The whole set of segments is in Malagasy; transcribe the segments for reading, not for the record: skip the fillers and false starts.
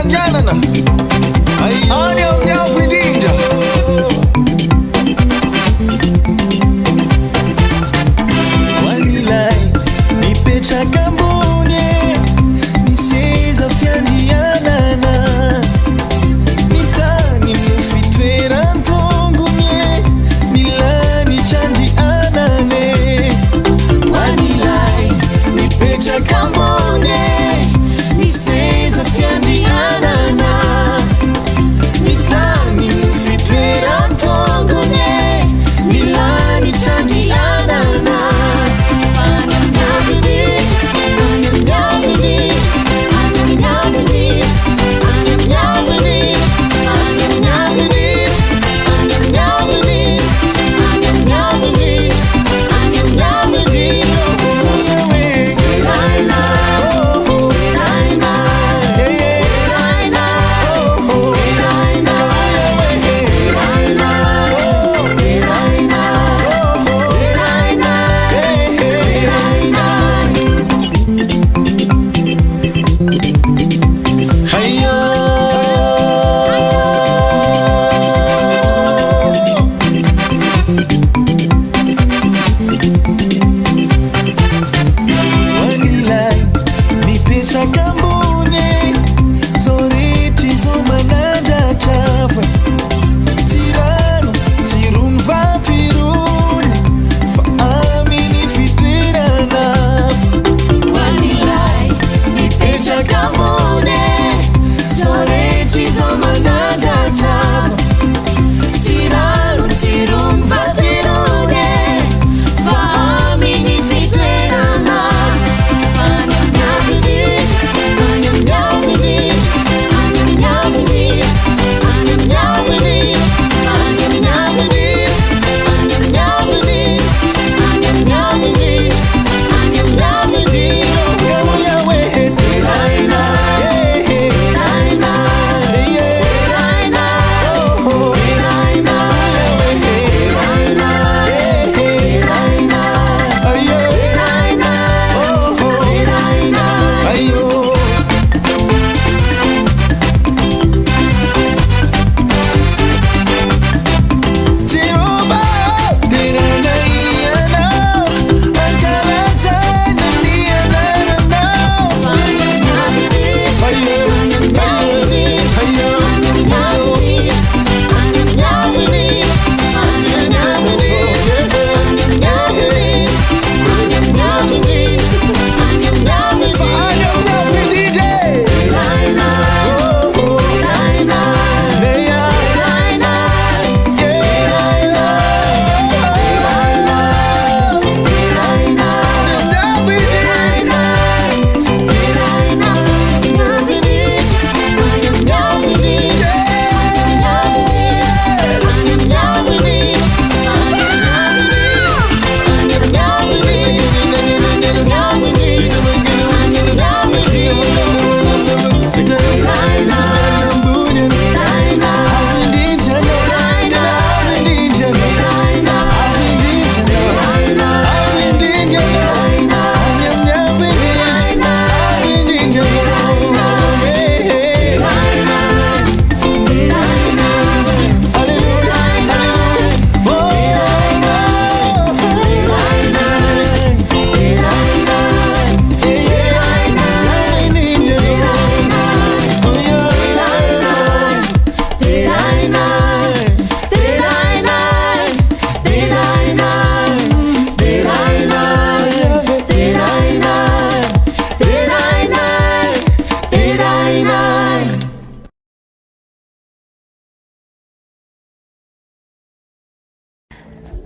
fiandrianana any amin'ny avo indrindra. Ho an'ilay mipetraka ambony ny seza fiandrianana, ny tany no fitoeran-tongony, ny lanitra andrianany. Ho an'ilay mipetraka ambony ny seza fiandrianana, ny tany no fitoeran-tongony, ny lanitra andrianana. Any amin'ny avo indrindra, any amin'ny avo indrindra, any amin'ny avo indrindra, any amin'ny avo indrindra, any amin'ny avo indrindra, any amin'ny avo indrindra, any amin'ny avo indrindra, any amin'ny avo indrindra. Deraina, deraina, deraina, deraina, deraina, deraina, deraina, deraina. Hayo. Ho an'ilay mipetraka ambony, zao rehetra izao manandratra fa tsy rano, tsy rony vato irony, fa amin'ny fitoerana. Ho an'ilay mipetraka ambony, zao rehetra izao manandratra fa tsy rano, tsy rony vato irony, fa amin'ny fitoerana. Any amin'ny avo indrindra, any amin'ny avo indrindra, any amin'ny avo indrindra, any amin'ny avo indrindra, any amin'ny avo indrindra, any amin'ny avo indrindra, any amin'ny avo indrindra, any amin'ny avo indrindra. Deraina, deraina, deraina, deraina, deraina, deraina, deraina, deraina. Jehovah, deraina ianao, ankalazana ny anaranao. Ayo, ayo, ayo. Fa any amin'ny avo indrindra e. Oh, oh. Neia.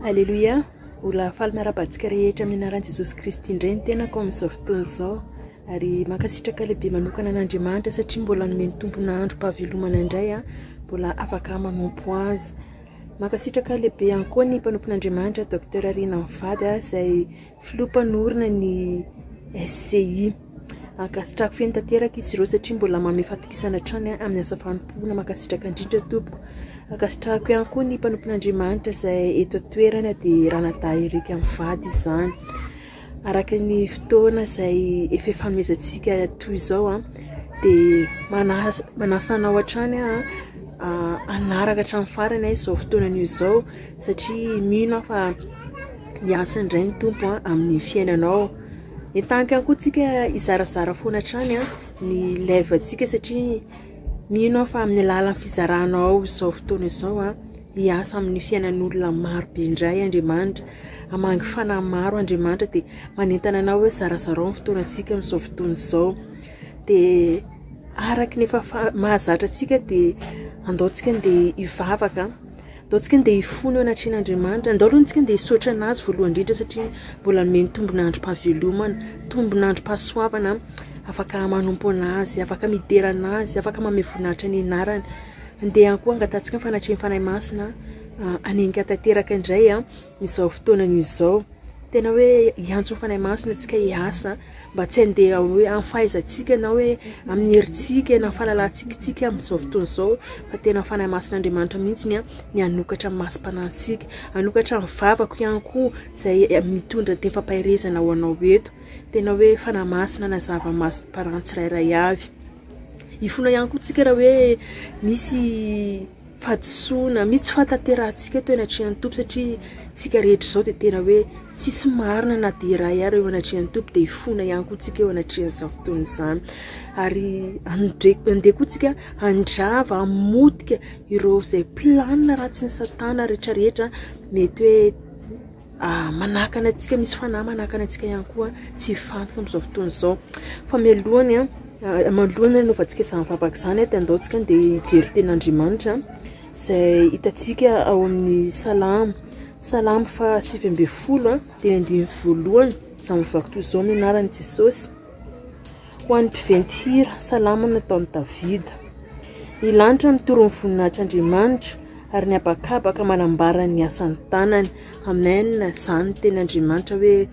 Aleloia! Mbola faly miarahaba antsika rehetra amin'ny anaran'i Jesosy Kristy indray ny tenako amin'izao fotoana izao. Ary mankasitraka lehibe manokana an'Andriamanitra satria mbola nomen'ny Tompo androm-pahavelomana indray, mbola afaka manompo Azy. Mankasitraka lehibe ihany koa ny mpanompon'Andriamanitra Docteur Rina mivady izay filoha mpanorina ny SCI. Ankasitrahako feno tanteraka izy ireo satria mbola manome fahatokisana hatrany amin'ny asa fanompoana. Mankasitraka indrindra tompoko. Ankasitrahako ihany koa ny mpanompon'Andriamanitra izay eto an-toerana dia Ranadahy Eric mivady izany. Araka ny fotoana izay efa ifanomezantsika toy izao. Dia manasa anao hatrany aho hanaraka hatramin'ny farany izao fotoana anio izao satria mino aho fa hiasa indray ny Tompo amin'ny fiainanao. Entaniko ihany koa tsika hizarazara foana hatrany ny live antsika satria mino aho fa amin'ny alalan'ny fizaranao izao fotoana izao hiasa amin'ny fiainan'olona maro be indray Andriamanitra. Hamangy fanahy maro Andriamanitra dia manentana anao hoe zarazarao ny fotoanantsika amin'izao fotoana izao. Dia araka ny efa mahazatra antsika dia andao tsika andeha hivavaka, andao tsika andeha hifona eo anatrehan'Andriamanitra, andao aloha tsika andeha hisaotra an'Azy voalohany indrindra satria mbola nomeny tombon'androm-pahavelomana, tombon'androm-pahasoavana afaka manompo an'Azy, afaka midera an'Azy, afaka mamehy voninahitra ny anarany. Andeha ihany koa angatahantsika ny fanatrehan'ny Fanahy Masina hanenika tanteraka indray izao fotoana izao. Tena hoe hiantso ny Fanahy Masina antsika hiasa mba tsy handeha hoe amin'ny fahaizantsika na hoe amin'ny herintsika na fahalalantsika isika amin'izao fotoana izao fa tena Fanahy Masin'Andriamanitra mihitsy ny hanokatra ny masom-panahintsika, hanokatra ny vavako ihany koa izay mitondra ny teny fampaherezana ho anao eto. Tena hoe Fanahy Masina hanazava ny masom-panahy tsirairay avy. Hifona ihany koa tsika raha hoe misy fahadisoana, misy tsy fahatanterahantsika eto anatrehan'ny Tompo satria tsika rehetra izao dia tena hoe tsisy marina na dia iray ary eo anatrehan'ny Tompo dia hifona ihany koa tsika eo anatrehan'izany fotoana izany. Ary andeha koa tsika handrava, hamotika ireo izay planina ratsin'i Satana rehetrarehetra mety hoe manakana antsika, misy fanahy manakana antsika ihany koa tsy hifantoka amin'izao fotoana izao. Fa mialohany, manoloana ny hanaovantsika izany vavaka izany dia andao tsika andeha hijery tenin'Andriamanitra izay hitantsika ao amin'ny Salamo, Salamo faha 19 dia ny andininy voalohany, izany mivaky toy izao ny anaran'i Jesosy. Ho an'ny mpiventy hira, salamo nataon'i Davida. Ny lanitra mitory ny voninahitr'Andriamanitra, ary ny habakabaka manambara ny asan'ny tanany. Amen, izany ny tenin'Andriamanitra hoe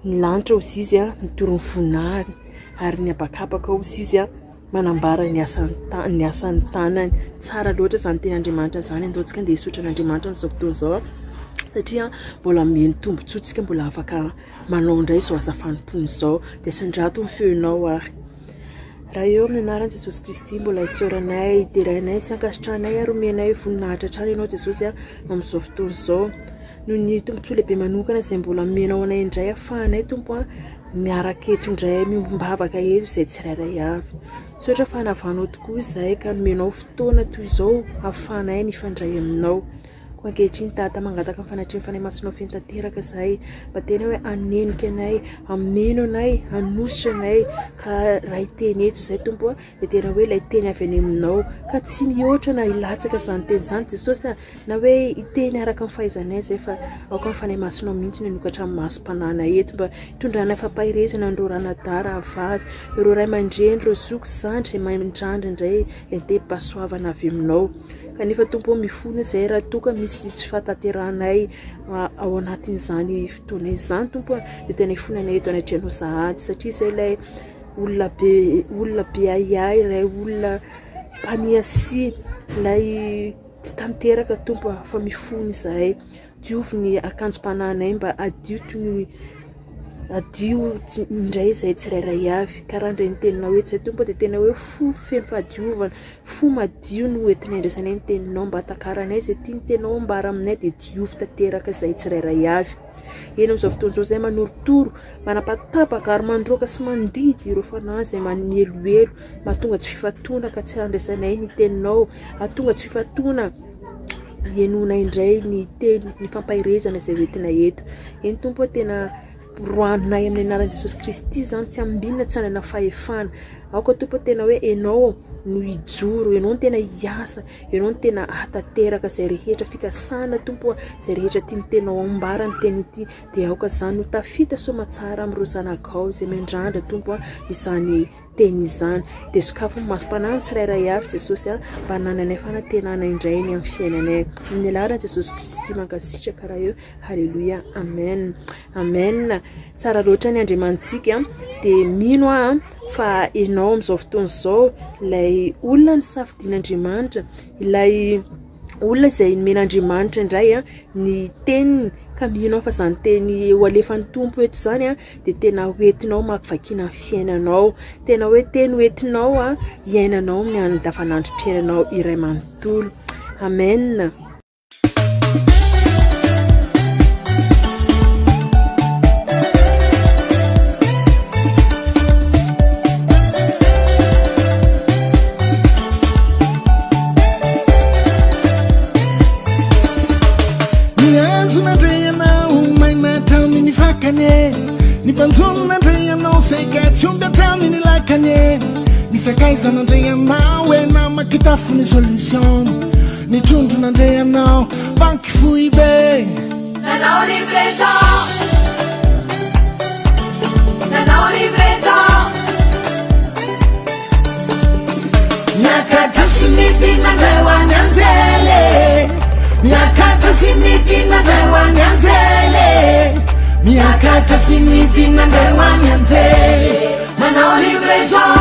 ny lanitra hozy izy mitory ny voninahiny, ary ny habakabaka hozy izy manambara ny asan'ny ny asan'ny tanany. Tsara loatra izany tenin'Andriamanitra izany. Andao tsika andeha hisaotra an'Andriamanitra amin'izao fotoana izao satria mbola omeny tombontsoa tsika mbola afaka manao indray izao asa fanompoana izao dia sandrato ny feonao ary. Raha eo amin'ny anaran'i Jesosy Kristy mbola isaoranay, derainay sy ankasitrahanay ary omenay voninahitra hatrany ianao Jesosy amin'izao fotoana izao. Noho ny tombontsoa lehibe manokana izay mbola omenao anay indray ahafahanay Tompo a miaraka eto indray miombom-bavaka eto izay tsirairay avy. Misaotra fa navanao tokoa izahay ka nomenao fotoana toy izao ahafahanay mifandray aminao. Koa ankehitriny Tata, mangataka ny fanatrehan'ny Fanahy Masinao feno tanteraka izahay, mba tena hoe hanenika anay, hameno anay, hanositra anay, ka raha hiteny eto izahay Tompo a, dia tena hoe ilay teny avy any Aminao, ka tsy mihoatra na hilatsaka izany teny izany Jesosy a, na hoe hiteny araka ny fahaizanay izahay, fa aoka ny Fanahy Masinao mihitsy no hanokatra ny masom-panahinay eto, mba hitondranay fampaherezana an'ireo ranadahy, rahavavy, ireo ray aman-dreny, ireo zoky, zandry izay miandrandra indray ilay tehim-pahasoavana avy Aminao. Kanefa Tompo ô mifona izay raha toa ka misy tsy fahatanterahanay ao anatin'izany fotoana izany Tompo a, dia tena ifonanay eto anatrehanao sahady satria izay ilay olona be olona be ahiahy, ilay olona mpaniasia, ilay tsy tanteraka Tompo a, fa mifona izahay. Diovy ny akanjom-panahinay mba hadio toy ny hadio indray izahay tsirairay avy. Ka raha handray ny teninao eto izahay Tompo dia tena hoe fo feno fahadiovana, fo madio no entinay andraisanay ny teninao mba hatakaranay izay tian'ny teninao ambara aminay dia diovy tanteraka izahay tsirairay avy. Eny amin'izao fotoana izao izahay manorotoro, manapatapaka ary mandroaka sy mandidy ireo fanahy izay maneloelo, mahatonga tsy fifantohana ka tsy handraisanay ny teninao, hahatonga tsy fifantohana Henoina indray ny teny, ny fampaherezana izay hoentina eto. Eny Tompo ô, tena roahinay amin'ny anaran'i Jesosy Kristy izany, tsy ambinina, tsy hanana fahefana. Aoka Tompo ô, tena hoe Ianao no hijoro, Ianao no tena hiasa, Ianao no tena hahatanteraka izay rehetra fikasana Tompo ô, izay rehetra tian'ny Teninao ambara ny teny ity, dia aoka izany ho tafita soamatsara amin'ireo zanakao izay miandrandra Tompo ô, izany teny izany. Dia sokafy ny masom-panahy ny tsirairay avy Jesosy a, mba hanananay fanantenana indray ny amin'ny fiainanay. Amin'ny anaran'i Jesosy Kristy mankasitraka Ray o. Haleloia. Amen. Amen. Tsara loatra ny Andriamanitsika. Dia mino aho fa ianao amin'izao fotoana izao ilay olona nosafidian'Andriamanitra, ilay olona izay nomen'Andriamanitra indray ny teniny. Ka mino aho fa izany teny ho alefan'ny Tompo eto izany dia tena ho entinao hamakivakiana ny fiainanao. Tena hoe teny ho entinao hiainanao amin'ny andavanandrom-piainanao iray manontolo. Amen. Ny hazo nandray anao maina hatramin'ny fakany e. Ny mpanjono nandray anao saika tsy omby hatramin'ny lakany e. Ny sakaiza nandray anao e namaky tafo ny solution. Ny trondro nandray anao banky foibe. Nanao livraison. Nanao livraison. Miakatra sy midina indray ho an'ny anjely. Miakatra sy midina indray ho an'ny anjely. Miakatra sy midina indray ho an'ny anjely. Manao livraison.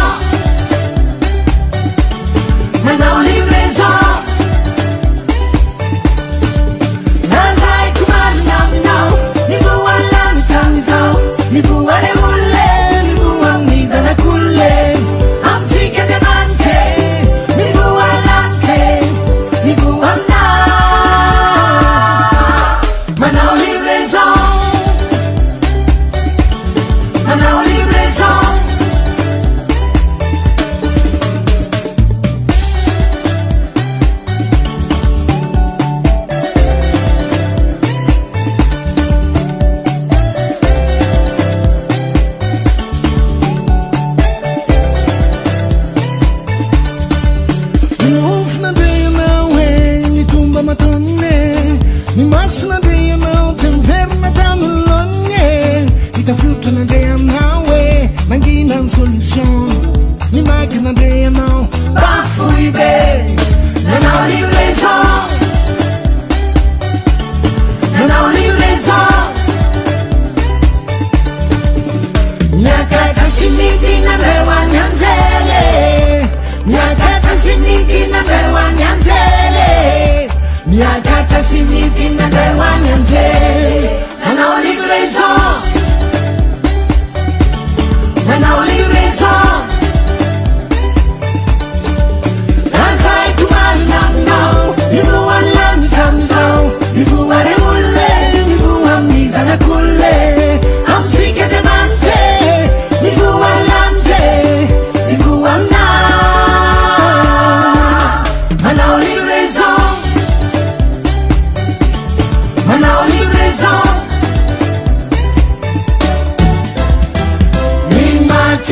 Manao livraison. Lazaiko marina aminao, mivoha ny lanitra amin'izao, mivoha re olona e, mivoha amin'ny zanak'olona e, amintsika Andriamanitra e, mivoha ny lanitra e, mivoha aminao. Manao livraison. Manao livraison. Ny nofy nandre anao e, ny tomba mataoniny e, ny maso nandre anao dia miverina tamin'ny laoniny e, ny tafiotra nandre anao e, nangina ny solution, ny magy nandre anao Banky foibe. Nanao livraison. Nanao livraison. Miakatra sy midina indray ho an'ny anjely e. Miakatra sy midina indray ho an'ny anjely e. Miakatra sy midina indray ho an'ny anjely. Nanao livraison. Nanao livraison. Lazaiko marina aminao, mivoha ny lanitra amin'izao, mivoha re olona e, mivoha amin'ny zanak'olona e, amintsika Andriamanitra e, mivoha ny lanitra e, mivoha aminao. Manao livraison. Manao livraison. Ny maty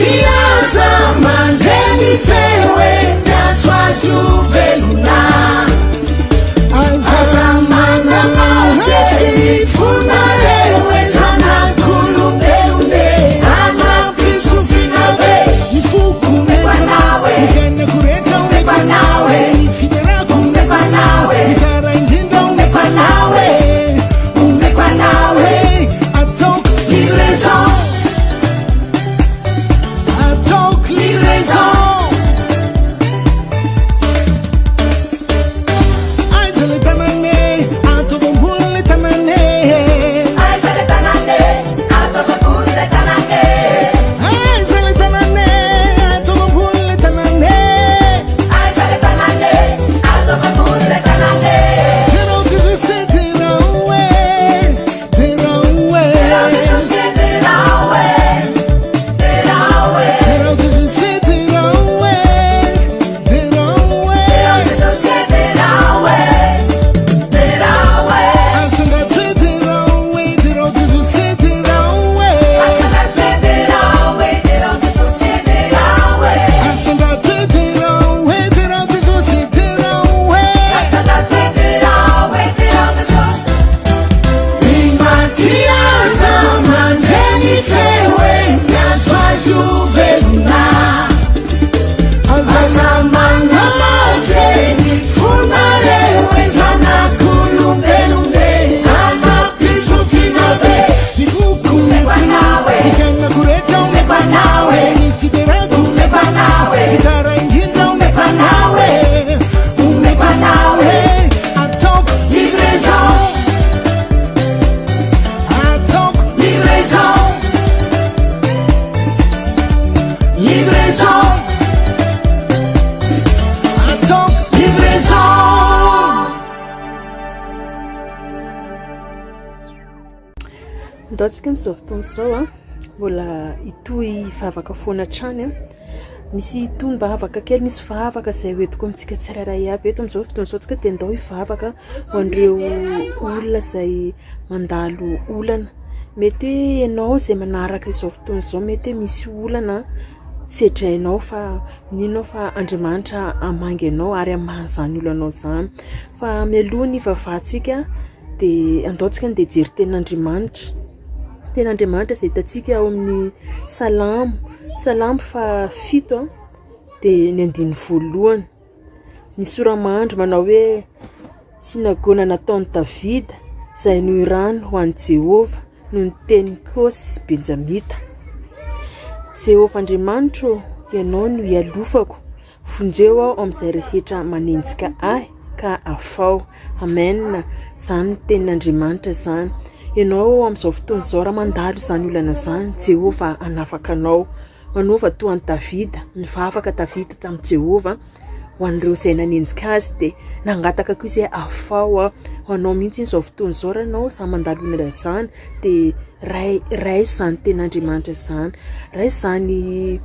Andao antsika amin'izao fotoana izao a, mbola hitohy hivavaka foana hatrany a. Misy tonom-bavaka kely, misy vavaka izay hoentiko amintsika tsirairay avy eto amin'izao fotoana izao tsika dia andao hivavaka ho an'ireo olona izay mandalo olana. Mety hoe ianao izay manaraka izao fotoana izao mety hoe misy olana sedrainao fa mino aho fa Andriamanitra hamangy anao ary hamaha izany olanao izany. Fa mialoha ny hivavahantsika dia andao tsika andeha hijery tenin'Andriamanitra. Tenin'Andriamanitra izay hitantsika ao amin'ny Salamo, Salamo fahafito dia ny andininy voalohany. Misy sora-mandry manao hoe Synagoga nataon'i Davida izay nohirany ho an'i Jehovah noho ny tenin'i Kosy Benjamita. Jehovah Andriamanitro ô, Ianao no ialofako. Vonjeo aho amin'izay rehetra manenjika ahy ka afaho. Amen. Izany ny tenin'Andriamanitra izany. Ianao amin'izao fotoana izao raha mandalo izany olana izany, Jehovah hanafaka anao. Manaova toa an'i Davida. Nivavaka Davida tamin'i Jehovah ho an'ireo izay nanenjika azy dia nangataka koa izy hoe afaho aho. Ho anao mihitsy izao fotoana izao raha ianao izany mandalo olana izany dia ray raiso izany tenin'Andriamanitra izany. Raiso izany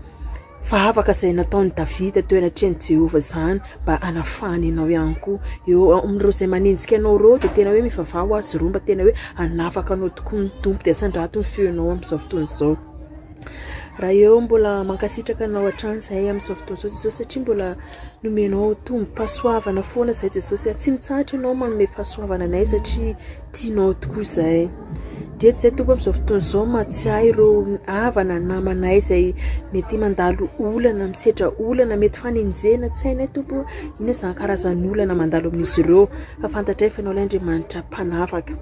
Vavaka izay nataon'i Davida teo anatrehan'i Jehovah izany mba hanafahany anao ihany koa. Eo amin'ireo izay manenjika anao ireo dia tena hoe mivavaha ho azy ireo mba tena hoe hanafaka anao tokoa ny Tompo. Dia asandrato ny feonao amin'izao fotoana izao. Raha eo mbola mankasitraka anao hatrany izahay amin'izao fotoana izao Jesosy satria mbola nomenao tombom-pahasoavana foana izahay Jesosy. Tsy mitsahatra ianao manome fahasoavana anay satria tianao tokoa izahay. Ndreto izay Tompo amin'izao fotoana izao mahatsiahy ireo havana, namanay izay mety mandalo olana, misedra olana, mety fanenjehana, tsy hainay Tompo inona izany karazan'olana mandalo amin'izy ireo fa fantatray fa Ianao ilay Andriamanitra mpanafaka,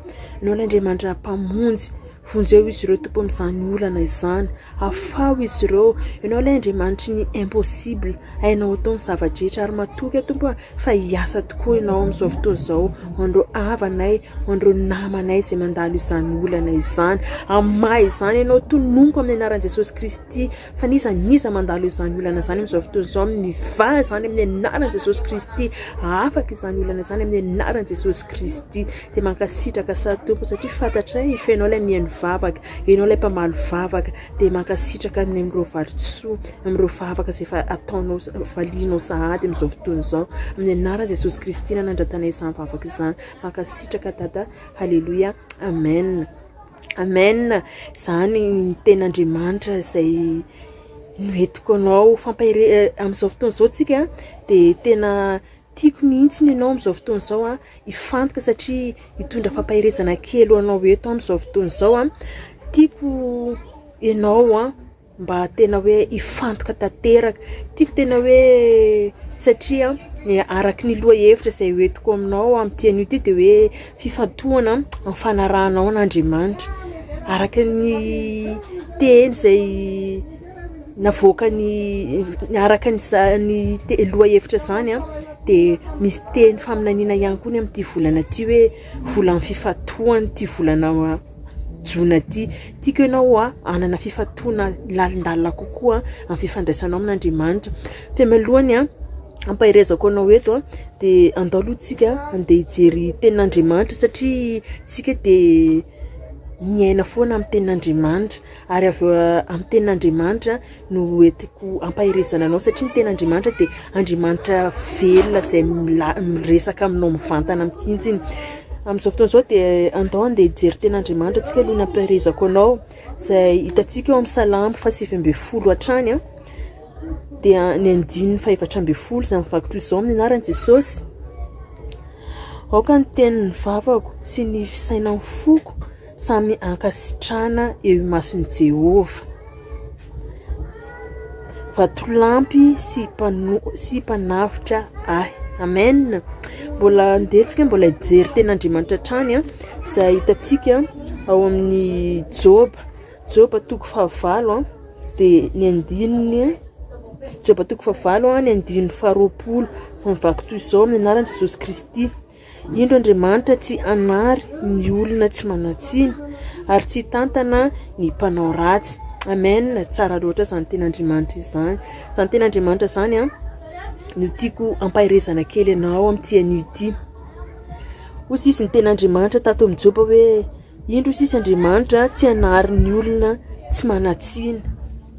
Ianao ilay Andriamanitra mpamonjy. Vonjeo izy ireo Tompo amin'izany olana izany, afaho izy ireo, Ianao ilay Andriamanitry ny impossible, hainao atao ny zava-drehetra ary matoky aho Tompo fa hiasa tokoa Ianao amin'izao fotoana izao ho an'ireo havanay, ho an'ireo namanay izay mandalo izany olana izany. Hamaha izany Ianao, tononiko amin'ny anaran'i Jesosy Kristy fa n'iza n'iza mandalo izany olana izany amin'izao fotoana izao, mivaha izany amin'ny anaran'i Jesosy Kristy, afaka izany olana izany amin'ny anaran'i Jesosy Kristy. Dia mankasitraka sa Tompo satria fantatray fa Ianao ilay mihaino vavaka, Ianao ilay mpamaly vavaka. Dia mankasitraka amin'ny amin'ireo valisoa, amin'ireo vavaka izay efa ataonao, valianao sahady amin'izao fotoana izao. Amin'ny anaran'i Jesosy Kristy nanandratanay izany vavaka izany. Mankasitraka Dada. Haleloia. Amen. Amen. Izany ny tenin'Andriamanitra izay noentiko anao fampahere amin'izao fotoana izao tsika dia tena Tiako mihitsy ny ianao amin'izao fotoana izao an, hifantoka satria hitondra fampaherezana kely ho anao eto aho amin'izao fotoana izao an. Tiako ianao an mba tena hoe hifantoka tanteraka. Tiako tena hoe satria araka ny lohahevitra izay hoentiko aminao amin'ity anio ity dia hoe fifantohana amin'ny fanarahanao an'Andriamanitra. Araka ny teny izay navoakany araka ny lohahevitra izany dia misy teny faminaniana ihany koa ny amin'ity volana ity hoe volan'ny fifantohana ity volana jona ity. Tiako ianao hanana fifantohana lalindalina kokoa amin'ny fifandraisanao amin'Andriamanitra. Fa mialohan'ny hampaherezako anao eto dia andao aloha tsika handeha hijery tenin'Andriamanitra satria tsika dia miaina foana amin'ny tenin'Andriamanitra. Ary avy eo amin'ny tenin'Andriamanitra no entiko hampaherezana anao satria ny tenin'Andriamanitra dia Andriamanitra velona izay miresaka aminao mivantana mihitsy. Amin'izao fotoana izao dia andao andeha hijery tenin'Andriamanitra tsika aloha ny hampaherezako anao izay hitantsika eo amin'ny Salamo faha-19 hatrany dia ny andininy faha-14 izay mivaky toy izao amin'ny anaran'i Jesosy. Aoka ny tenin'ny vavako sy ny fisainan'ny foko Samy ankasitrahana eo imason'i Jehovah. Vatolampy sy sy mpanavotra ahy. Amen. Mbola andeha tsika mbola hijery tenin'Andriamanitra hatrany an, izay hitantsika ao amin'ny Joba. Joba toko fahavalo an, dia ny andininy Joba toko fahavalo an, ny andininy faharoapolo. Izay mivaky toy izao amin'ny anaran'i Jesosy Kristy. Indro Andriamanitra tsy hanary ny olona tsy manan-tsiny ary tsy hitantana ny mpanao ratsy. Amen. Tsara loatra izany tenin'Andriamanitra izany. Izany tenin'Andriamanitra izany an, no tiako hampaherezana kely anao amin'ity anio ity. Hoy sisa ny tenin'Andriamanitra tato amin'i Joba hoe. Indro sisa Andriamanitra tsy hanary ny olona tsy manan-tsiny.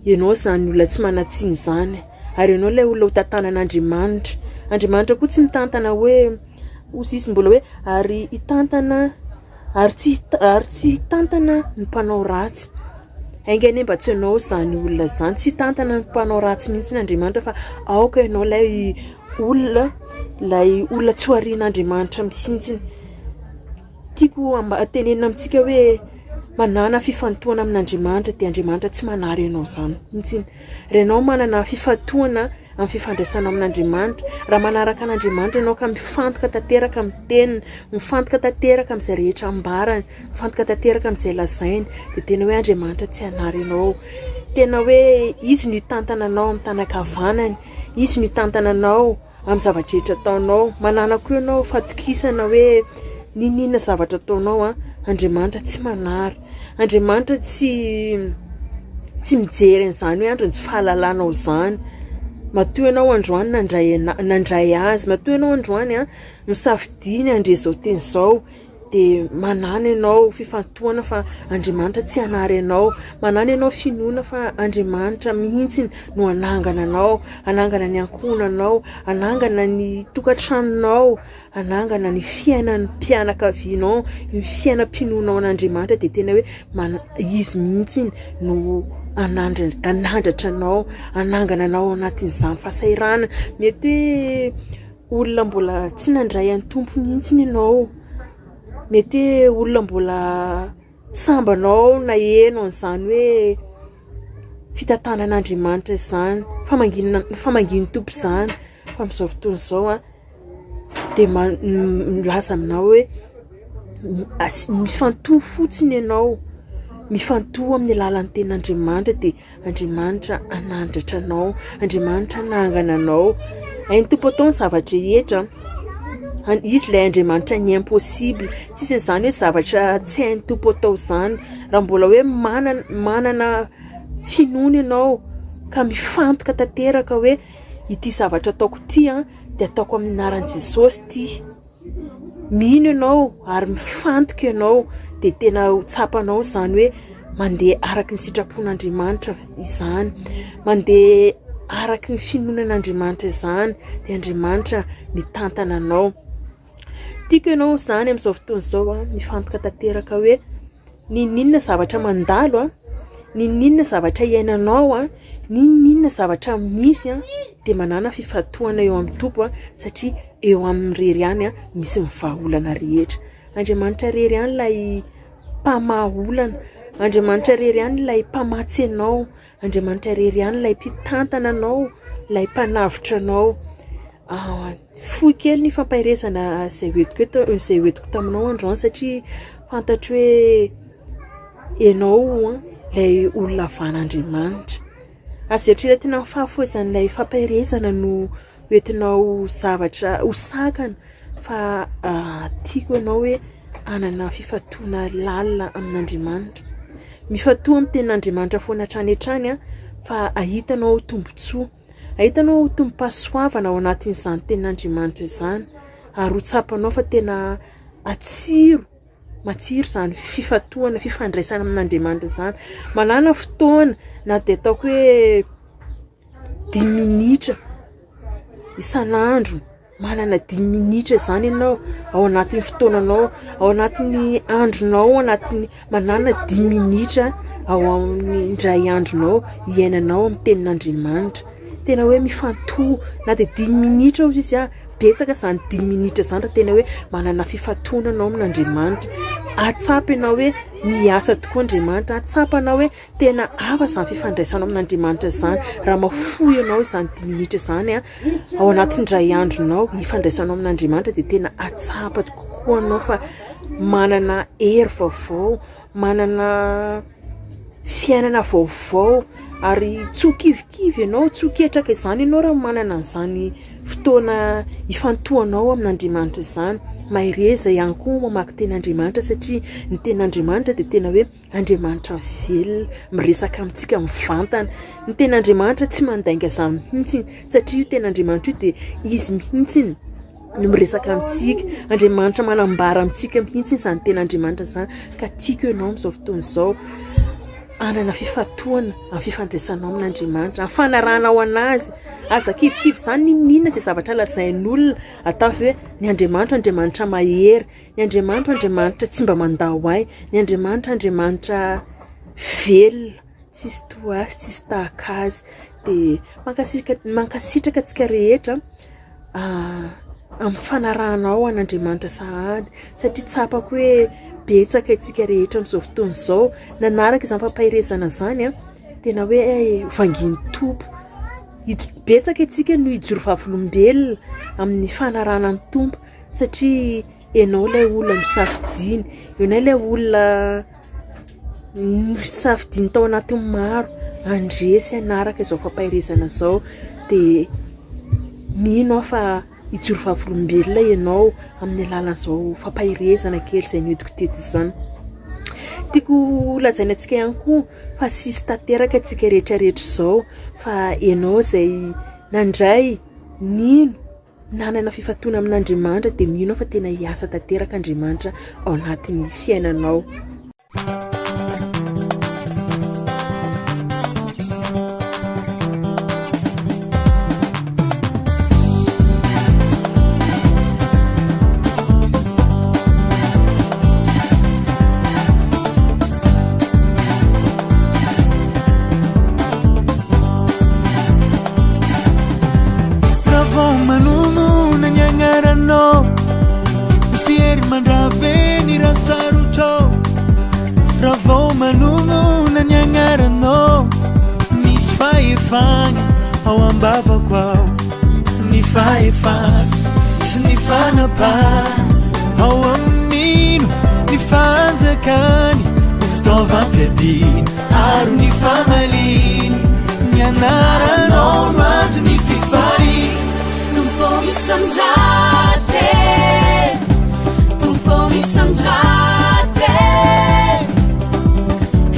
Ianao izany olona tsy manan-tsiny izany. Ary ianao ilay olona ho tantanan'Andriamanitra. Andriamanitra koa tsy mitantana hoe, hoy sisa mbola hoe, ary hitantana, ary tsy, ary tsy hitantana ny mpanao ratsy. Ainga anie mba tsy ianao izany olona izany. Tsy hitantana ny mpanao ratsy mihitsy Andriamanitra fa aoka ianao ilay olona, ilay olona tsy ho arian'Andriamanitra mihitsy. Tiako amba- tenenina amintsika hoe manàna fifantohana amin'Andriamanitra dia Andriamanitra tsy manary anao izany mihitsy. Raha ianao manana fifantohana amin'ny fifandraisanao amin'Andriamanitra, raha manaraka an'Andriamanitra ianao ka mifantoka tanteraka amin'ny teniny, mifantoka tanteraka amin'izay rehetra ambarany, mifantoka tanteraka amin'izay lazainy, dia tena hoe Andriamanitra tsy hanary anao. Tena hoe Izy no hitantana anao amin'ny tanan-kavanany, Izy no hitantana anao amin'ny zava-drehetra ataonao. Manàna koa ianao fatokisana hoe n'inon'inona zavatra ataonao an, Andriamanitra tsy manary. Andriamanitra tsy tsy mijery an'izany hoe andro ny tsy fahalalanao izany. Matoa ianao androany nandray nandray azy, matoa ianao androany an nisafidy ny handre izao teny izao dia manàna ianao fifantohana fa Andriamanitra tsy hanary anao, manàna ianao finoana fa Andriamanitra mihitsy no hanangana anao, hanangana ny ankohonanao, hanangana ny tokantranonao, hanangana ny fiainan'ny mpianakavianao, ny fiainam-pinoanao an'Andriamanitra dia tena hoe man- Izy mihitsy no hanandra- hanandratra anao, hanangana anao ao anatin'izany fahasahiranana. Mety hoe olona mbola tsy nandray an'ny Tompo mihitsy ianao, mety hoe olona mbola sambanao naheno an'izany hoe fitantanan'Andriamanitra izany, famangiana famangian'ny Tompo izany, fa amin'izao fotoana izao an, dia milaza aminao hoe mifantoha fotsiny ianao, mifantoha amin'ny alalan'ny tenin'Andriamanitra dia Andriamanitra hanandratra anao, Andriamanitra hanangana anao. Hain'ny Tompo atao ny zava-drehetra. Izy ilay Andriamanitra ny impossible. Tsisy an'izany hoe zavatra tsy hain'ny Tompo atao izany. Raha mbola hoe manana manana finoana ianao ka mifantoka tanteraka hoe ity zavatra ataoko ity an, dia ataoko amin'ny anaran'i Jesosy ity. Mino ianao ary mifantoka ianao dia tena ho tsapanao izany hoe mandeha araka ny sitrapon'Andriamanitra izany, mandeha araka ny finoana an'Andriamanitra izany dia Andriamanitra mitantana anao. Tiako ianao izany amin'izao fotoana izao mifantoka tanteraka hoe N'inon'inona zavatra mandalo an, n'inon'inona zavatra iainanao an, n'inon'inona zavatra misy an, dia manàna fifantohana eo amin'ny Tompo an, satria eo aminy irery ihany an misy ny vahaolana rehetra. Andriamanitra irery ihany ilay mpamaha olana, Andriamanitra irery ihany ilay mpamatsy anao, Andriamanitra irery ihany ilay mpitantana anao, ilay mpanavotra anao. Fohy kely ny fampaherezana izay hoentiko eto, izay hoentiko taminao androany satria fantatro hoe ianao ilay olona havan'Andriamanitra. Azo eritreretina amin'ny fahafohizan'ilay fampaherezana no hoentinao zavatra ho sakana fa tiako ianao hoe hanana fifantohana lalina amin'Andriamanitra. Mifantoha amin'ny tenin'Andriamanitra foana hatrany hatrany fa hahita anao tombontsoa. Ahitanao tombom-pahasoavana ao anatin'izany tenin'Andriamanitra izany ary ho tsapanao fa tena hatsiro, matsiro izany fifantohana, fifandraisana amin'Andriamanitra izany. Manàna fotoana na dia ataoko hoe dimy minitra isan'andro. Manana dimy minitra izany ianao ao anatin'ny fotoananao, ao anatin'ny andronao, ao anatin'ny manana dimy minitra ao amin'ny indray andronao iainanao amin'ny tenin'Andriamanitra. Tena hoe mifantoha na dia dimy minitra ozy izy ah, betsaka izany dimy minitra izany raha tena hoe manana fifantohana ianao amin'Andriamanitra. Hahatsapa ianao hoe miasa tokoa Andriamanitra, hahatsapa anao hoe tena hafa izany fifandraisanao amin'Andriamanitra izany. Raha mahafoy ianao izany dimy minitra izany an, ao anatin'ny iray andronao ifandraisanao amin'Andriamanitra dia tena hahatsapa tokoa ianao fa manana hery vaovao, manana fiainana vaovao ary tsy ho kivikivy ianao, tsy ho ketraka izany ianao raha manana an'izany fotoana ifantohanao amin'Andriamanitra izany. Mahereza ihany koa mamaky tenin'Andriamanitra satria ny tenin'Andriamanitra dia tena hoe Andriamanitra velona, miresaka amintsika mivantana. Ny tena Andriamanitra tsy mandainga izany mihitsy, satria io tena Andriamanitra io dia Izy mihitsy. no miresaka amintsika, Andriamanitra manambara amintsika mihitsy izany tena Andriamanitra izany, ka tiako ianao amin'izao fotoana izao hanana fifantohana amin'ny fifandraisanao amin'Andriamanitra, amin'ny fanarahanao an'Azy. Aza kivikivy izany n'inon'inona izay zavatra lazain'olona, ataovy hoe ny Andriamanitro Andriamanitra mahery, ny Andriamanitro Andriamanitra tsy mba mandao ahy, ny Andriamanitra Andriamanitra velona, tsisy toa azy, tsisy tahaka azy. Dia mankasitraka mankasitraka antsika rehetra amin'ny fanarahanao an'Andriamanitra sahady satria tsapako hoe betsaka isika rehetra amin'izao fotoana izao nanaraka izany fampaherezana izany an, tena hoe vangian'ny Tompo. Betsaka isika no hijoro vavolombelona amin'ny fanarahana ny Tompo satria ianao ilay olona nosafidiany, ianao ilay olona nosafidiany tao anatin'ny maro handresy hanaraka izao fampaherezana izao dia mino aho fa hijoro vavolombelona ianao amin'ny alalan'izao fampaherezana kely izay noentiko teto izany. Tiako ho lazaina antsika ihany koa fa tsisy tanteraka antsika rehetra rehetra izao fa ianao izay nandray, nino, nanana fifantohana amin'Andriamanitra dia mino aho fa tena hiasa tanteraka Andriamanitra ao anatin'ny fiainanao. Raha vao manonona ny agnaranao Misy hery mandrave ny raha sarotrao Raha vao manonona ny agnaranao Misy fahefana ao am-bavako ao Ny fahefana sy ny fanapahana Ao amin'ny mino ny fanjakany Ho fitaovam-piadiana aro ny famaliany Ny anaranao no anton'ny fifaliana Tompo misandrate Tompo misandrate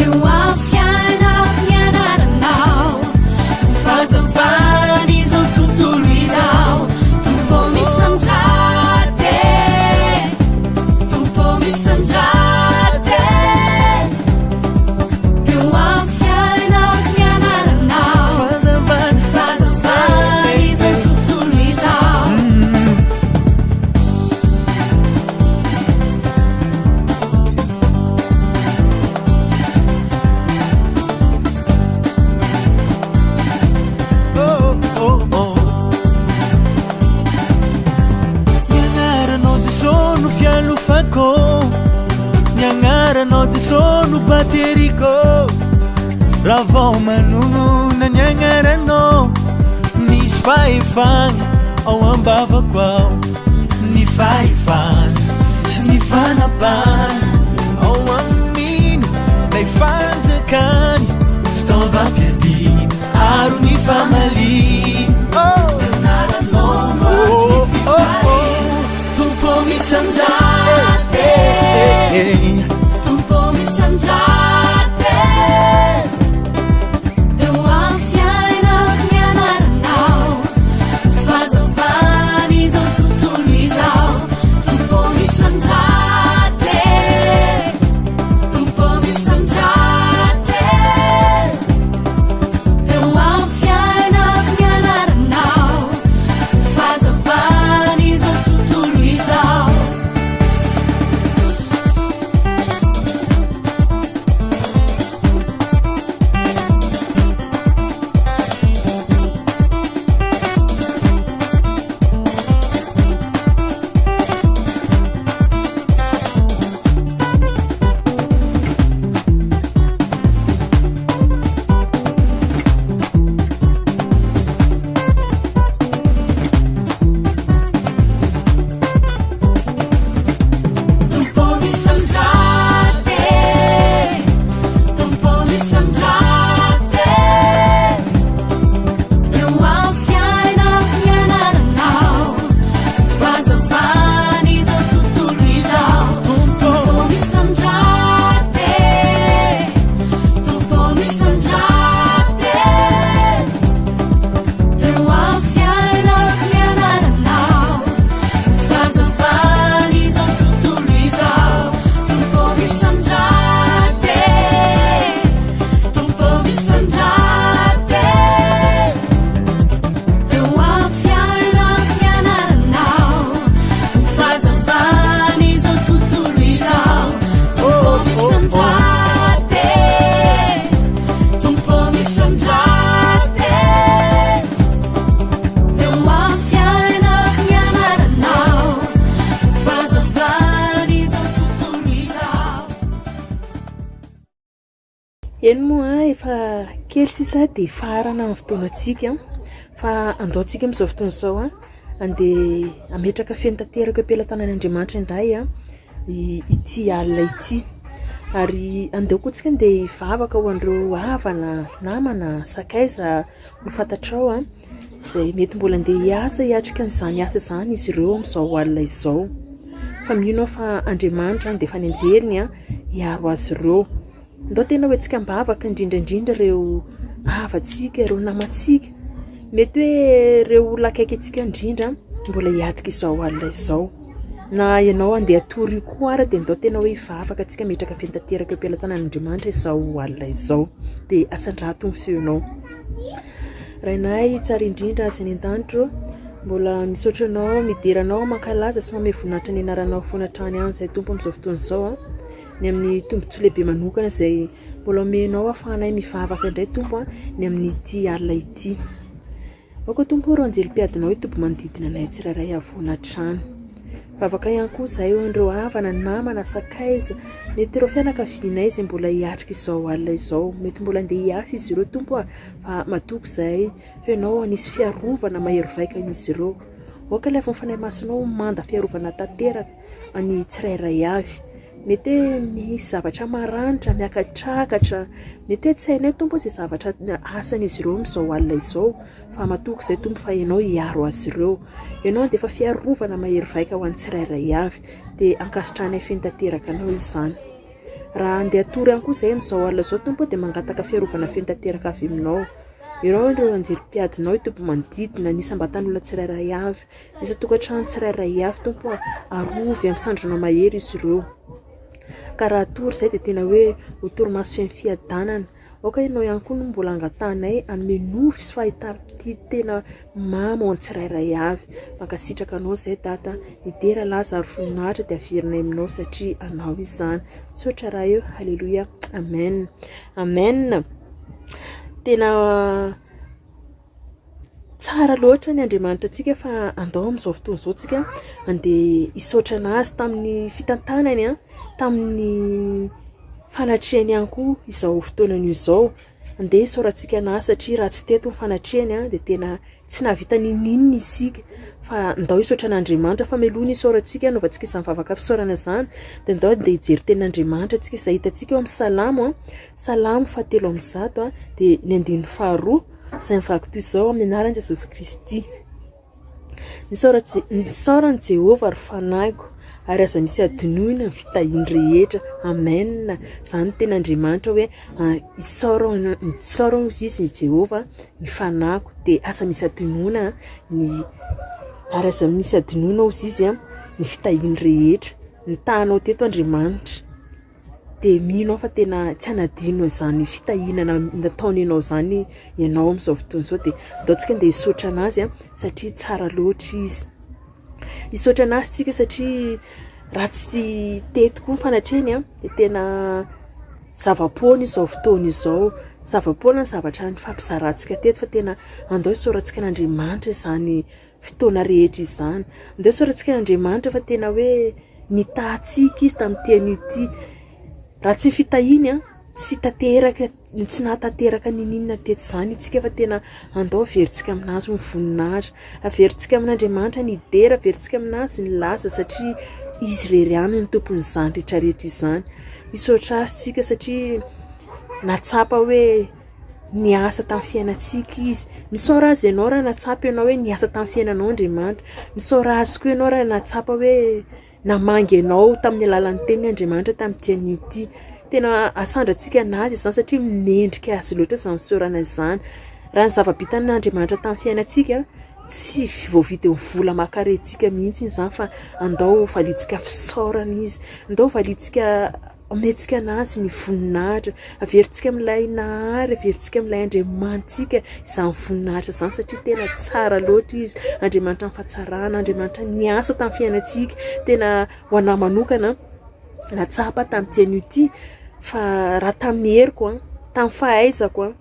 Eo amin'ny fiainako ny anaranao Ho fahazavan'izao tontolo izao Tompo misandrate Tompo misandrate Eo amin'ny fiainako ny anaranao Fahazavan'ny Fahazavan'izao tontolo izao Oh, oh, oh. Ny agnaranao Jesosy no fialofako Ny agnaranao Jesosy no bateriko Raha vao manonona ny agnaranao Misy fahefana ao am-bavako ao Ny fahefana sy ny fanapahana Ao amin'ny mino lay fanjakany Ho fitaovam-piadiana aro ny famaliana Anaranao no anton'ny Oh, oh, fifaliana oh. Tompo misandrate Hey. Tompo misandrate Eo amin'ny fiainako ny anaranao Fahazavan'izao tontolo izao Tompo misandrate Tompo misandrate Eo amin'ny fiainako ny anaranao. Eny moa efa kely sisa dia hifarana ny fotoanantsika fa andao antsika amin'izao fotoana izao andeha hametraka feno tanteraka eo am-pelatanan'Andriamanitra indray ity alina ity. Ary andao koa tsika andeha hivavaka ho an'ireo havana, namana, sakaiza, olo fantatrao izay mety mbola andeha hiasa hiatrika an'izany asa izany izy ireo amin'izao alina izao. Fa mino aho fa Andriamanitra handefa ny anjeliny hiaro azy ireo. Ndao tena ho antsika am-bavaka indrindra indrindra ireo havantsika, ireo namantsika, mety hoe ireo olona akaiky antsika indrindra mbola hiatrika izao alina izao. Na ianao andeha hatory io koa ara dia ndao tena hoe hivavaka antsika hametraka feno tanteraka eo am-pelatanan'Andriamanitra izao alina izao. Dia asandrato ny feonao. Rainay tsara indrindra izay any an-danitra ô, mbola misaotra anao, midera anao, mankalaza sy mamehy voninahitra ny anaranao foana hatrany ihany izahay Tompo amin'izao fotoana izao. Ny amin'ny tombontsoa lehibe manokana izay mbola omenao ahafahanay mivavaka indray Tompo a, ny amin'ity alina ity. Aoka Tompo ireo anjely mpiadinao hitoby manodidina anay tsirairay havoana hatrany. Vavaka ihany koa izahay ho an'ireo havana, namana, sakaiza, mety ireo fianakavianay izay mbola hiatrika izao alina izao. Mety mbola handeha hiasa izy ireo Tompo a, fa matoky izahay fa Ianao hanisy fiarovana mahery vaika an'izy ireo. Aoka ilay afon'ny Fanahy Masinao ho manda fiarovana tanteraka ny tsirairay avy. Mety hoe misy zavatra maranitra miakatrakatra, mety hoe tsy hainay Tompo izay zavatra asan'izy ireo amin'izao alina izao, fa matoky izay Tompo fa Ianao hiaro azy ireo. Ianao handefa fiarovana mahery vaika ho an'ny tsirairay avy, dia ankasitrahanay feno tanteraka Anao izany. Raha handeha hatory ihany koa izahay amin'izao alina izao Tompo dia mangataka fiarovana feno tanteraka avy Aminao. Irao ireo anjely mpiadinao hitoby manodidina ny isam-batan'olona tsirairay avy. Isan-tokantrano tsirairay avy Tompo a, arovy amin'ny sandrinao mahery izy ireo. Ka raha hatory izay dia tena hoe ho torimaso feno fiadanana. Aoka Ianao ihany koa no mbola angatahanay hanome nofy sy fahitam-pitia tena mamy ho an'ny tsirairay avy. Mankasitraka Anao izay Dada, ny dera, laza ary voninahitra dia averinay aminao satria Anao izany. Misaotra Ray o, Haleloia, Amen. Amen. Tena Tsara loatra ny Andriamanitra antsika fa andao amin'izao fotoana izao tsika andeha hisaotra an'Azy tamin'ny fitantanany, tamin'ny fanatrehany ihany koa izao fotoana anio izao. Andeha hisaorantsika an'Azy satria raha tsy teto ny fanatrehany dia tena tsy nahavita n'inon'inona isika. Fa ndao hisaotra an'Andriamanitra fa mialoha ny hisaorantsika hanaovantsika izany vavaka fisaorana izany dia ndao andeha hijery tenin'Andriamanitra tsika izay hitantsika eo amin'ny Salamo, Salamo fahatelo ambizato dia ny andininy faharoa. Izay mivaky toy izao amin'ny anaran'i Jesosy Kristy. Misaora an'i Jehovah ry fanahiko, ary aza misy adinoina ny fitahiany rehetra. Amen. Izany no tenin'Andriamanitra hoe isaora, isaora hozy izy i Jehovah ny fanahiko, dia aza misy adinoina ny, ary aza misy adinoina hozy izy ny fitahiany rehetra. Nitaha anao teto Andriamanitra. Dia mino aho fa tena tsy hanadino an'izany fitahiana nataony anao izany ianao amin'izao fotoana izao. Dia andao tsika andeha hisaotra an'Azy satria tsara loatra Izy. Hisaotra an'Azy tsika satria raha tsy teto koa ny fanatrehany dia tena zava-poana izao fotoana izao. Zava-poana ny zavatra nifampizarantsika teto fa tena andao hisaorantsika an'Andriamanitra izany fotoana rehetra izany. Andeha isaorantsika an'Andriamanitra fa tena hoe nitaha antsika Izy tamin'ity anio ity. Raha tsy ny fitahiany, tsy tanteraka, tsy nahatanteraka n'inon'inona teto izany isika fa tena andao averintsika amin'Azy ny voninahitra. Averintsika amin'Andriamanitra ny dera, averintsika amin'Azy ny laza satria Izy irery ihany no tompon'izany rehetra rehetra izany. Misaotra Azy isika satria nahatsapa hoe niasa tamin'ny fiainantsika Izy. Misaora Azy ianao raha nahatsapa ianao hoe niasa tamin'ny fiainanao Andriamanitra. Misaora Azy koa ianao raha nahatsapa hoe namangy anao tamin'ny alalan'ny teniny Andriamanitra tamin'ity anio ity. Tena asandrantsika an'Azy izany satria mendrika Azy loatra izany fisaorana izany. Raha ny zava-bitan'Andriamanitra tamin'ny fiainantsika, tsy voavidin'ny vola aman-karentsika mihitsy izany fa andao valiantsika fisaorana Izy, andao valiantsika Omentsika an'Azy ny voninahitra. Averintsika amin'ilay Nahary, averintsika amin'ilay Andriamanitsika izany voninahitra izany satria tena tsara loatra Izy. Andriamanitra ny fahatsarana, Andriamanitra niasa tamin'ny fiainantsika. Tena ho an'ahy manokana, nahatsapa tamin'ity anio ity fa raha tamin'ny heriko, tamin'ny fahaizako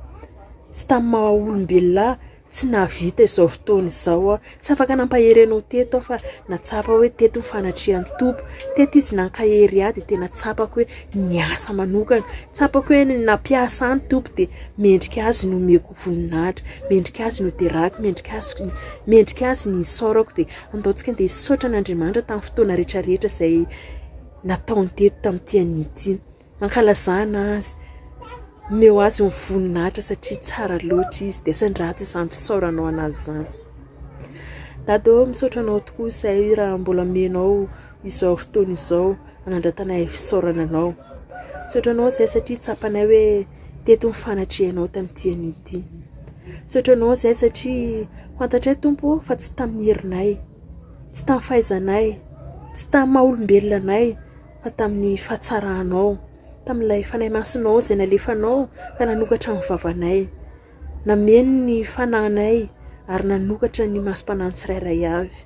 sy tamin'ny maha olombelona ahy, tsy nahavita izao fotoana izao aho. Tsy afaka nampahery anao teto aho fa nahatsapa hoe teto ny fanatrehan'ny Tompo. Teto izy nankahery ahy dia tena tsapako hoe niasa manokana. Tsapako hoe nampiasa ahy ny Tompo dia mendrika azy no omeko voninahitra, mendrika azy no derako, mendrika azy, mendrika azy ny isaorako. Dia andaontsika andeha hisaotra an'Andriamanitra tamin'ny fotoana rehetra rehetra izay nataony teto tamin'ity anio ity. Ankalazana azy, omeo azy ny voninahitra satria tsara loatra izy, dia asan-dratsy izany fisaoranao an'azy izany. Dada ô, misaotra anao tokoa izay raha mbola omenao izao fotoana izao hanandratanay fisaorana anao. Misaotra anao izay satria tsapanay hoe teto ny fanatrehanao tamin'ity anio ity. Misaotra anao izay satria fantatray Tompo ô fa tsy tamin'ny herinay, tsy tamin'ny fahaizanay, tsy tamin'ny maha olombelona anay, fa tamin'ny fahatsaranao, tamin'ilay Fanahy Masinao izay nalefanao ka nanokatra ny vavanay, nameno ny fanahinay ary nanokatra ny masom-panahin'ny tsirairay avy.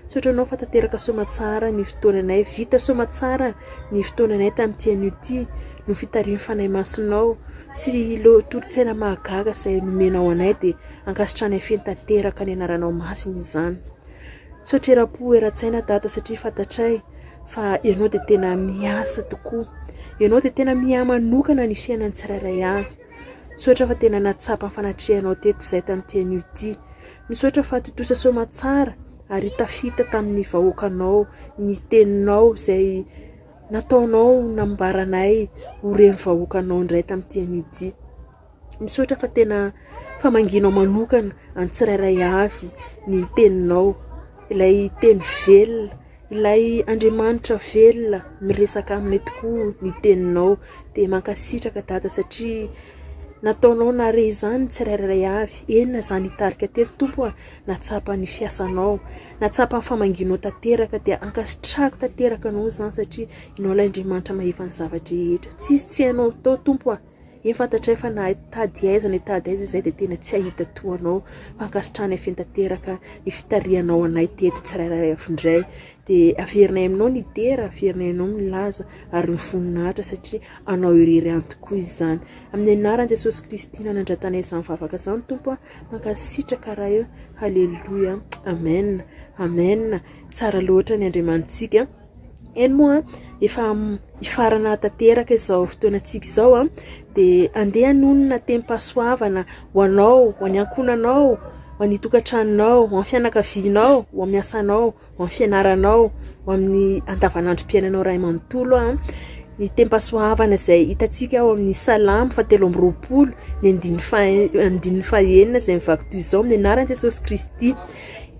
Misaotra Anao fa tanteraka soamatsara ny fotoananay, vita soamatsara ny fotoananay tamin'ity anio ity noho fitarihin'ny Fanahy Masinao sy ireo tolo-tsaina mahagaga izay nomenao anay dia ankasitranay feno tanteraka ny anaranao masina izany. Misaotra eram-po eran-tsaina Dada satria fantatray fa ianao dia tena miasa tokoa. Ianao dia tena miahy manokana ny fiainan'ny tsirairay avy. Misaotra fa tena nahatsapa ny fanatrehanao teto izahay tamin'ity anio ity. Misaotra fa tontosa soamatsara ary tafita tamin'ny vahoakanao ny teninao izay nataonao nambaranay ho ren'ny vahoakanao indray tamin'ity anio ity. Misaotra fa tena famangianao manokana an'ny tsirairay avy ny teninao, ilay teny velona, ilay Andriamanitra velona miresaka aminay tokoa ny teninao. Dia mankasitraka Dada satria nataonao nahare izany ny tsirairay avy, eny na izaho nitarika teto Tompo a, nahatsapa ny fiasanao, nahatsapa ny famangianao tanteraka dia ankasitrahako tanteraka anao izany satria ianao ilay Andriamanitra mahefa ny zava-drehetra. Tsisy tsy hainao atao Tompo a. Eny fantatray fa na hitady aiza na hitady aiza izay dia tena tsy hahita toa anao. Fankasitrahanay feno tanteraka ny fitarihanao anay teto tsirairay avy indray. Dia averinay aminao ny dera, averinay aminao ny laza ary ny voninahitra satria anao irery ihany tokoa izany. Amin'ny anaran'i Jesosy Kristy nanandratanay izany vavaka izany Tompo a. Mankasitraka Ray o. Haleloia. Amen. Amen. Tsara loatra ny Andriamanitsika. Eny moa efa hifarana tanteraka izao fotoanantsika izao an, dia andeha hanonona tenim-pahasoavana ho anao, ho an'ny ankohonanao, ho an'ny tokantranonao, ho an'ny fianakavianao, ho amin'ny asanao, ho amin'ny fianaranao, ho amin'ny andavanandrom-piainanao iray manontolo an. Ny tenim-pahasoavana izay hitantsika ao amin'ny Salamo fahatelo amby 20, ny andininy faha andininy fahenina izay mivaky toy izao amin'ny anaran'i Jesosy Kristy.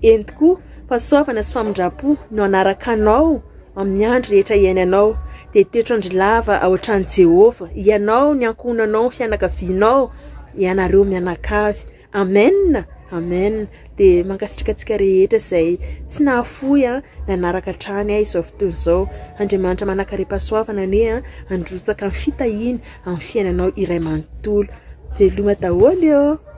Eny tokoa, fahasoavana sy famindram-po no hanaraka anao amin'ny andro rehetra iainanao. Dia toetr'andro lava ao an-tranon'i Jehovah, ianao, ny ankohonanao, ny fianakavianao, ianareo mianakavy. Amen! Amen! Dia mankasitraka antsika rehetra izay tsy nahafoy nanaraka hatrany izao fotoana izao. Andriamanitra manankarem-pahasoavana anie handrotsaka ny fitahiany amin'ny fiainanao iray manontolo. Veloma daholo ô!